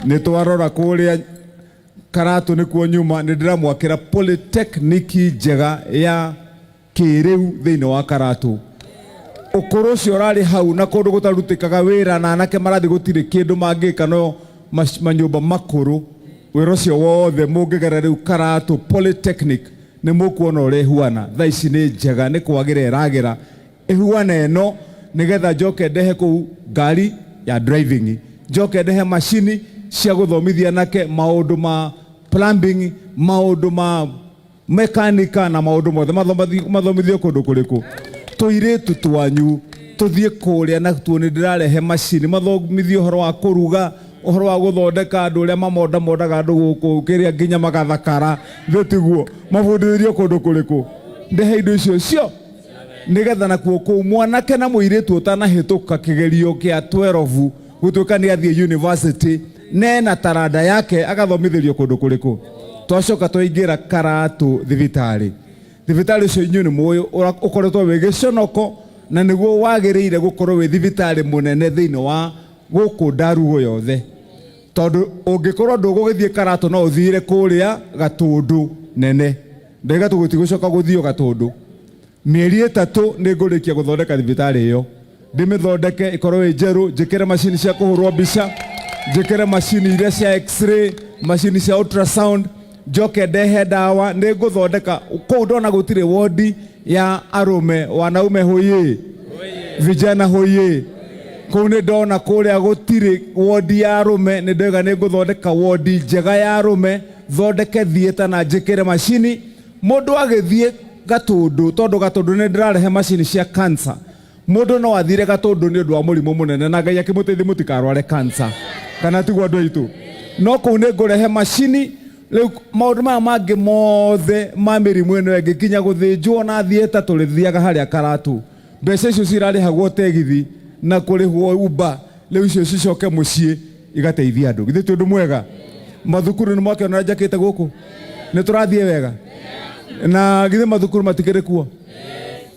Nĩ twarora kũrĩa Karatũ nĩkuo nyuma, nĩ ndĩramwakĩra polytechnic njega ya kĩrĩu thĩinĩ wa Karatũ. Ũkũrũ ũcio ũrarĩ hau na kũndũ gũtarutĩkaga wĩra na anake marathiĩ gũtirĩ kĩndũ mangĩka no manyũmba makũrũ. Wĩra ũcio wothe mũngĩgera rĩu Karatũ Polytechnic nĩ mũkuona ũrĩa ĩhuana. Thaa ici nĩ njega, nĩ kwagĩra ĩragĩra. Ĩhuana ĩno nĩgetha njoke ndehe kũu ngari ya driving, njoke ndehe macini cia gũthomithia anake maũndũ ma plumbing, maũndũ ma mekanika na maũndũ mothe mathomithio kũndũ kũrĩkũ. Tũirĩtu twanyu tũthiĩ kũrĩa natuo nĩ ndĩrarehe macini mathomithio ũhoro wa kũruga, ũhoro wa gũthondeka andũ ũrĩa mamondamondaga andũ gũkũ kĩrĩa nginya magathakara, thĩ tiguo? Mabundithĩrio kũndũ kũrĩkũ? Ndehe indo icio cio nĩgetha nakuo kũu mwanake na mũirĩtu ũtanahĩtũka kĩgerio kĩa 12 gũtuĩka nĩ athiĩ university nena taranda yake agathomithĩrio kũndũ kũrĩkũ. Twacoka twaingĩra Karatũ thibitarĩ. Thibitarĩ ũcio inyuĩ nĩ mũĩ ũkoretwo wĩ gĩconoko na nĩguo wagĩrĩire gũkorwo wĩ thibitarĩ mũnene thĩinĩ wa gũkũ Ndarugo yothe, tondũ ũngĩkorwo ndũgũgĩthiĩ Karatũ no ũthiire kũrĩa Gatũndũ nene. Ndaiga tũgũtigũcoka gũthiĩ Gatũndũ. Mĩeri ĩtatũ nĩ ngũrĩkia gũthondeka thibitarĩ ĩyo. Ndĩmĩthondeke ĩkorwo ĩ njerũ, njĩkĩre macini cia kũhũrwo mbica, njĩkĩre macini iria cia x-ray, macini cia ultrasound, njoke ndehe ndawa. Nĩ ngũthondeka kũu ndona gũtirĩ wodi ya arũme, wanaume hoye, vijana hoye. Kũu nĩ ndona kũrĩa gũtirĩ wodi ya arũme, nĩ ndoiga nĩ ngũthondeka wodi njega ya arũme, thondeke theatre na njĩkĩre macini. Mũndũ agĩthiĩ Gatũndũ, tondũ Gatũndũ nĩ ndĩrarehe macini cia cancer, mũndũ no athire Gatũndũ nĩ ũndũ wa mũrimũ mũnene na Ngai akĩmũteithie mũtikarware cancer, kana tiguo andũ aitũ? No kũu nĩ ngũrehe macini. Rĩu maũndũ maya mangĩ mothe ma mĩrimũ ĩno ĩngĩ nginya gũthĩnjwo na theatre tũrĩthiaga harĩa Karatũ. Mbeca icio cirarĩhagwo tegithi na kũrĩhwo Uber, rĩu icio cicoke mũciĩ igateithia andũ. Githĩ ti ũndũ mwega? Mathukuru nĩ mwakĩona ũrĩa njakĩte gũkũ? Nĩ tũrathiĩ wega? Na githĩ mathukuru matikĩrĩ kuo?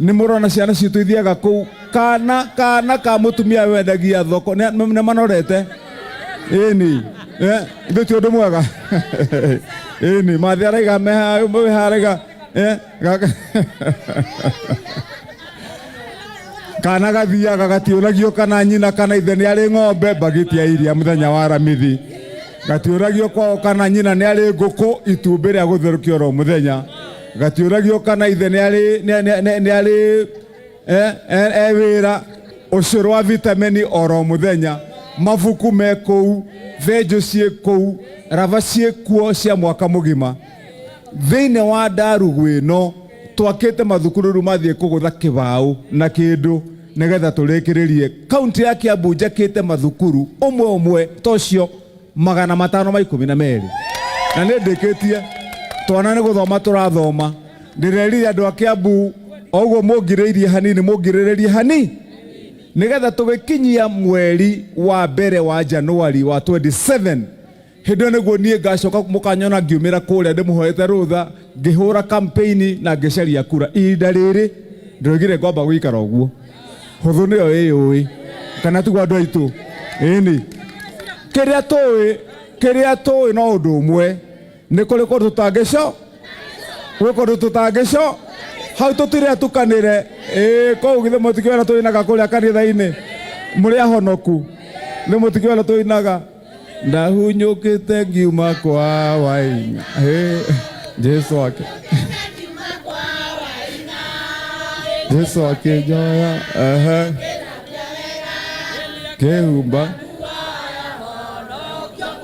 Nĩ mũrona ciana citũ ithiaga kũu, kana kana ka mũtumia wendagia thoko nĩ manorete? Ĩni, githĩ ti ũndũ mwega? Ĩni, mathi araiga meha araiga kana gathiaga gatiũragio kana nyina kana ithe nĩ arĩ ng'ombe mbagiti ya iria mũthenya wa Aramithi, gatiũragio kwao kana nyina nĩ arĩ ngũkũ itumbĩ rĩa gũtherũkio oro mũthenya, gatiũragio kana ithe nĩ arĩ nĩ arĩ e wĩra ũcũrũ wa vitamini oro mũthenya, mabuku me kũu, thenjũ ciĩ kũu, raba ciĩ kuo cia mwaka mũgima. Thĩinĩ wa ndarugu ĩno twakĩte mathukuru rĩu mathiĩ kũgũtha kĩbaũ na kĩndũ nĩgetha tũrĩkĩrĩrie. Kaunti ya Kiambu njakĩte mathukuru ũmwe ũmwe ta ũcio 512 na nĩ ndĩkĩtie twana nĩ gũthoma tũrathoma. Ndĩrerire andũ a Kiambu o ũguo mũngirĩirie hanini mũngirĩrĩrie hani nĩgetha tũgĩkinyia mweri wa mbere wa Januari wa 27 Hĩndĩ ĩyo nĩguo niĩ ngacoka mũkanyona ngiumĩra kũrĩa ndĩmũhoete rũtha, ngĩhũra campaign na ngĩcaria kura. Ihinda rĩrĩ ndĩroigire ngwamba gũikara ũguo. Hũthũ nĩyo ĩyũĩ. Kana tiguo andũ aitũ? Ĩni. Kĩrĩa tũĩ, kĩrĩa tũĩ no ũndũ ũmwe, nĩ kũrĩ kũndũ tũtangĩco, gwĩ kũndũ tũtangĩco, hau tũtirĩ atukanĩre. Ĩĩ kũu githĩ mũtikĩona tũinaga kũrĩa kanitha-inĩ? Mũrĩ ahonoku? Nĩ mũtikĩona tũinaga? Ndahunyũkĩte ngiuma kwa Waing'a. Hey, Jesu ake Jesu akĩnjoya ehe kĩhumba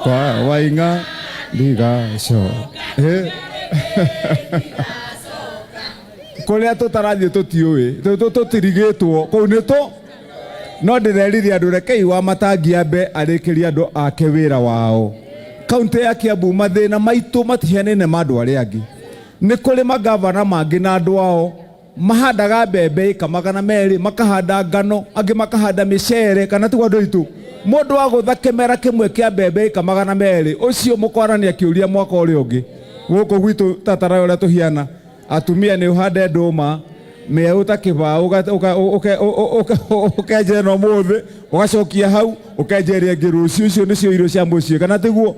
kwa Waing'a ndigacoka. Hey. Kũrĩa tũtarathiĩ tũtiũĩ, tũtirigĩtwo kũu nĩ tũ no ndĩrerire andũ rekei wa matangi ambe arĩkĩrie andũ ake wĩra wao. Kaunti ya Kiambu mathĩna maitũ matihianaine ma andũ arĩa angĩ. Nĩ kũrĩ magavana mangĩ na andũ ao mahandaga mbembe ĩka 200, makahanda ngano, angĩ makahanda mĩcere, kana tiguo andũ aitũ? Mũndũ agũtha kĩmera kĩmwe kĩa mbembe ĩka 200, ũcio mũkwarania kĩũria mwaka ũrĩa ũngĩ. Gũkũ gwitũ tatara ũrĩa tũhiana, atumia nĩ ũhande ndũma, Mĩeũ ta kĩbaũ ũkenja ĩno ũmũthĩ, ũgacokia hau, ũkenja ĩrĩa ĩngĩ rũciũ. Icio nĩcio irio cia mũciĩ, kana tiguo?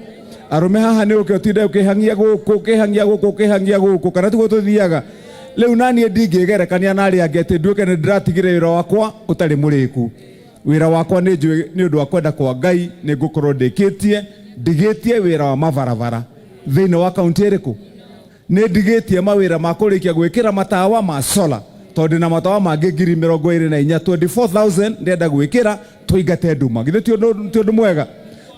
Arũme haha nĩ ũke ũtinde ũkĩhang'ia gũkũ, ũkĩhang'ia gũkũ, ũkĩhang'ia gũkũ, kana tiguo tũthiaga? Rĩu naniĩ ndingĩgerekania na arĩa angĩ atĩ nduĩke nĩ ndĩratigire wĩra wakwa ũtarĩ mũrĩku. Wĩra wakwa nĩ njũĩ nĩ ũndũ wa kwenda kwa Ngai nĩ ngũkorwo ndĩkĩtie, ndigĩtie wĩra wa mabarabara thĩinĩ wa kaunti ĩrĩkũ? Nĩ ndigĩtie mawĩra ma kũrĩkia gwĩkĩra matawa ma solar tondũ ndĩna matawa mangĩ 24,000, 24,000 ndĩrenda gwĩkĩra tũingate nduma. Githĩ ti ũndũ mwega?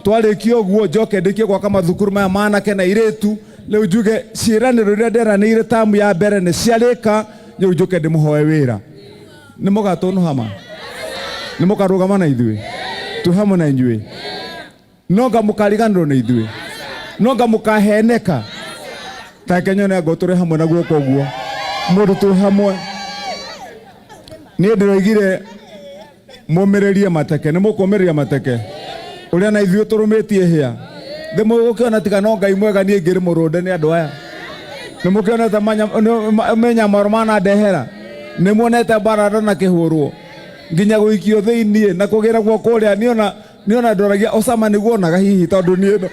Twarĩkia ũguo njoke ndĩkie gwaka mathukuru maya ma anake na airĩtu. Rĩu njuge ciĩranĩro iria nderanĩire tamu ya mbere nĩ ciarĩka, rĩu njũke ndĩmũhoe wĩra. Nĩ mũgatũnũha ma? Nĩ mũkarũgama na ithuĩ? Twĩ hamwe na inyuĩ. No nga mũkariganĩrwo nĩ ithuĩ? No nga mũkaheneka? Take nyone anga tũrĩ hamwe na guoko ũguo. Mũndũ twĩ hamwe. Niĩ ndĩroigire mũmĩrĩrie mateke. Nĩ mũkũmĩrĩria mateke? Ũrĩa na ithuĩ tũrũmĩtie hĩa. Thĩ mũgũkĩona tiga no Ngai mwega niĩ ngĩrĩ mũrũnde nĩ andũ aya. Nĩ mũkĩonete mĩnyamaro manandehera? Nĩ muonete mbara ndanakĩhũrwo nginya gũikio thĩiniĩ na kũgĩragwo kũrĩa. Niĩ ona ndoragia Osama nĩguo onaga hihi tondũ niĩ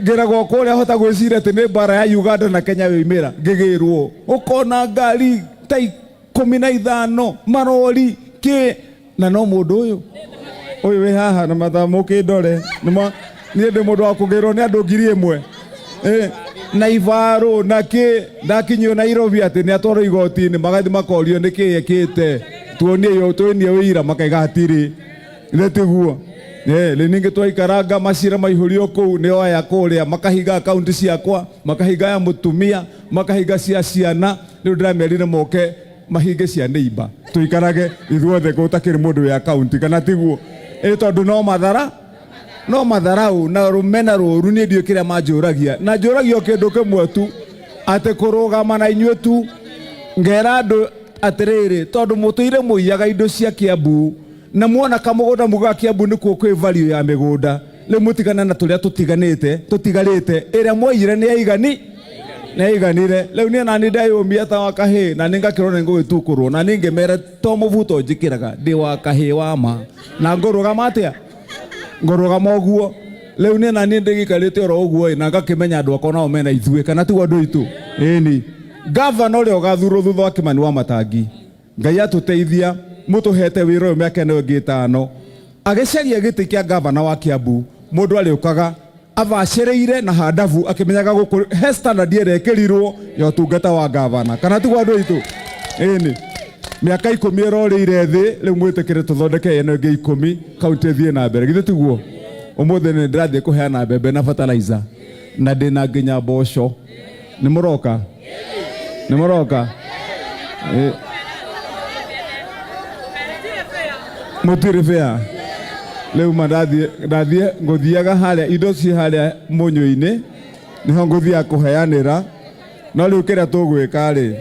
ngĩragwo kũrĩa hota gwĩciria atĩ nĩ mbara ya Uganda na Kenya yoimĩra ngĩgĩrwo. Ũkona ngari ta 15 marori kĩ na no mũndũ ũyũ ũyũ wĩ haha na mathaa mũkĩndore. Niĩ ndĩ mũndũ wa kũgĩrwo nĩ andũ 1,000 na ibarũ na kĩ. Ndakinyio Nairobi atĩ nĩ atwarwo igoti-inĩ, magathiĩ makorio nĩ kĩ ekĩte, tuonie tũinie ũira, makaiga hatirĩ. Ithe tiguo? Rĩu ningĩ twaikaranga macira maihũrio kũu nĩ oya kũrĩa makahinga akaunti ciakwa, makahinga ya mũtumia, makahinga cia ciana. Rĩu ndĩramerire moke mahinge cia neighbor, tũikarage ithuothe gũtakĩrĩ mũndũ wĩ akaunti, kana tiguo? Tondũ no mathara, no matharau na rũmena rũru. Niĩ ndiũĩ kĩrĩa manjũragia, na njũragio kĩndũ kĩmwe tu, atĩ kũrũgama na inyuĩ tu. Ngera andũ atĩrĩrĩ, tondũ mũtũire mũiyaga indo cia Kiambu na muona kamũgũnda mugaga Kiambu nĩkuo kwĩ value ya mĩgũnda. Rĩu mũtigane na tũrĩa tũtiganĩte tũtigarĩte, ĩrĩa mwaiyire nĩ yaigani nĩ yaiganire. Rĩu niĩ nani ndeyũmia ta wa kahĩĩ, na nĩ ngakĩrwo nĩ ngũgĩtukũrwo, na niĩ ngĩmera to mũbuto njĩkĩraga, ndĩ wa kahĩĩ wa ma, na ngũrũgama atĩa? Ngũrũgama ũguo. Rĩu niĩ nani ndĩgĩikarĩte oro ũguo ĩ, na ngakĩmenya andũ akwa nao mena ithuĩ, kana tiguo andũ aitũ? Ĩni gavana ũrĩa ũgathurwo thutha wa Kĩmani wa Matangi, Ngai atũteithia mũtũhete wĩra ũyũ mĩaka ĩno ĩngĩ 5, agĩcaria gĩtĩ kĩa gavana wa Kiambu, mũndũ arĩũkaga abacĩrĩire na handabu akĩmenyaga gũkũ he standard ĩrĩa ĩkĩrirwo ya ũtungata wa gavana, kana tiguo andũ aitũ? Ĩni mĩaka 10 ĩrorĩire thĩ, rĩu mwĩtĩkĩre tũthondeke ĩno ĩngĩ 10, kaunti ĩthiĩ na mbere, githĩ tiguo? Ũmũthĩ nĩ ndĩrathiĩ kũheana mbembe na fertilizer na ndĩna nginya mboco. Nĩ mũroka? Nĩ mũroka? Mũtirĩ bĩa. Rĩu ma ndathiĩ ngũthiaga harĩa indo ci harĩa mũnyũ-inĩ, nĩho ngũthiaga kũheanĩra. No rĩu kĩrĩa tũgwĩka rĩ,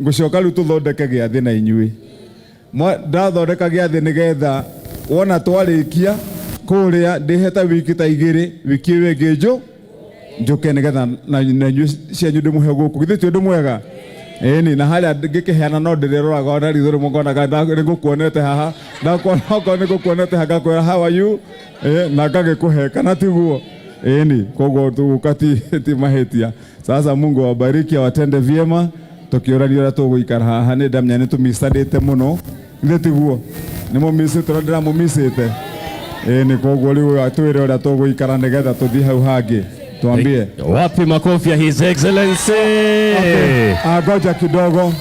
ngũcoka rĩu tũthondeke gĩathĩ na inyuĩ. Ndathondeka gĩathĩ nĩgetha wona twarĩkia kũrĩa ndĩhe ta wiki ta 2, wiki ĩyo ĩngĩ njũke nĩgetha na inyuĩ cianyu ndĩmũhe gũkũ. Githĩ ti ũndũ mwega? Ĩni, na harĩa ngĩkĩheana no ndĩrĩroraga ona ritho rĩmwe ngonaga nĩngũkuonete haha, ndakuona okorwo nĩngũkuonete haha ngakwĩra how are you, na ngagĩkũhe, kana tiguo? Ĩni, koguo tũgũka ti mahĩtia. Sasa Mungu awabariki, awatende vyema. Tũkĩũrania ũrĩa tũgũikara haha, nĩ ndamenya nĩ tũmicanĩte mũno, githĩ tiguo? Nĩ mũmicĩte ũrĩa ndĩramũmicĩte? Ĩni, koguo rĩu atwĩre ũrĩa tũgũikara nĩgetha tũthiĩ hau hangĩ. Tuambie. Wapi makofi ya His Excellency? Okay. Ngoja kidogo.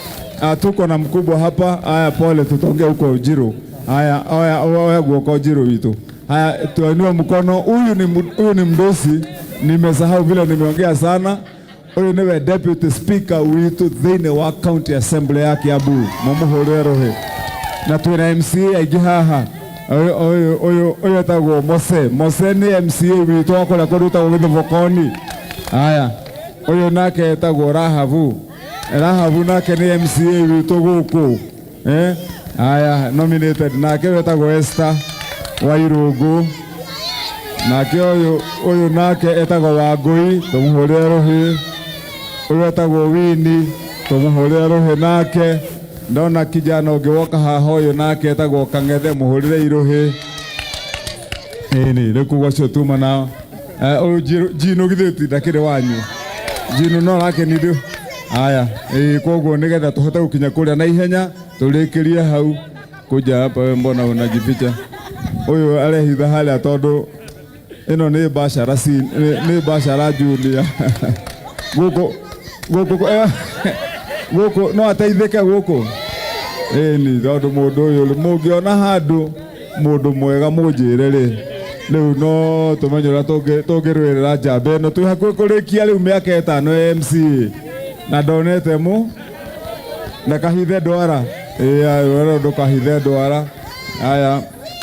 Tuko na mkubwa hapa. Aya, pole, tutaongea huko Njiru. Aya, oya, oya guoko Njiru witu. Haya, tuinue mkono. Huyu ni mdosi. Nimesahau vile nimeongea sana. Huyu niwe deputy speaker witu thĩinĩ wa county assembly ya Kiambu. Mumuhũrĩre rũhĩ. Na twĩna MCA aingĩ haha. Ũyũ etagwo Mose. Mose nĩ MCA witũ wa kũrĩa kũndũ gwĩtagwo Gĩthobokoni. Haya, ũyũ nake etagwo Rahabu. Rahabu nake nĩ MCA witũ gũkũ. Haya, nominated nake wetagwo Esther Wairũngũ. Nake ũyũ nake etagwo Wangũi, tũmũhũrĩre rũhĩ. Ũyũ etagwo Winnie, tũmũhũrĩre rũhĩ nake. Ndona kijana ũngĩ woka haha, ũyũ nake etagwo Kang'ethe, mũhũrĩre irũhĩ. Ĩni rĩu koguo acio tuma nao. Ũyũ Njino githĩ ti ndakĩrĩ wanyu? Njino no arakenirio. Aya, ĩĩ, koguo nĩgetha tũhote gũkinya kũrĩa na ihenya, tũrĩkĩrie hau. Kuja hapa wewe, mbona unajificha? Ũyũ arehitha harĩa tondũ ĩno nĩ bachelor, nĩ bachelor junior gũkũ gũkũ no ateithĩke gũkũ. Ĩni tondũ mũndũ ũyũ mũngĩona handũ mũndũ mwega mũnjĩre rĩ, rĩu no tũmenye ũrĩa tũngĩrũĩrĩra njamba ĩno. Twĩ hakuhĩ kũrĩkia rĩu mĩaka 5 ya MCA na ndonete mũ ndakahithe ndwara. Ĩĩ, ndũkahithe ndwara. Aya,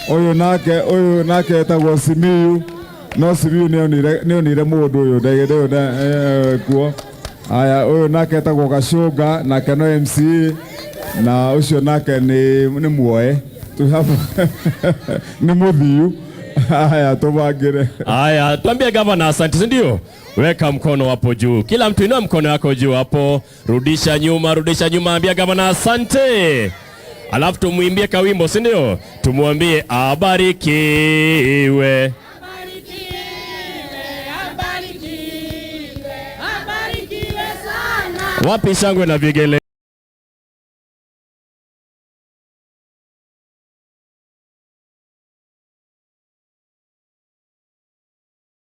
ũyũ nake etagwo Simiyu, no Simiyu nĩonire mũndũ ũyũ ndagĩrĩ kuo. Aya, ũyũ nake etagwo Gacũnga, nake no MCA, na ũcio nake nĩ muoe. Twĩ habu nĩ mũthiu. Haya, tũbangĩre. Haya, tuambie gavana asante, si ndio? Weka mkono hapo juu. Kila mtu inua mkono wako juu hapo. Rudisha nyuma, ambia gavana asante. Alafu tumuimbie kawimbo, si ndio? Tumwambie abarikiwe. Abarikiwe, abarikiwe, abarikiwe sana. Wapi shangwe na vigele?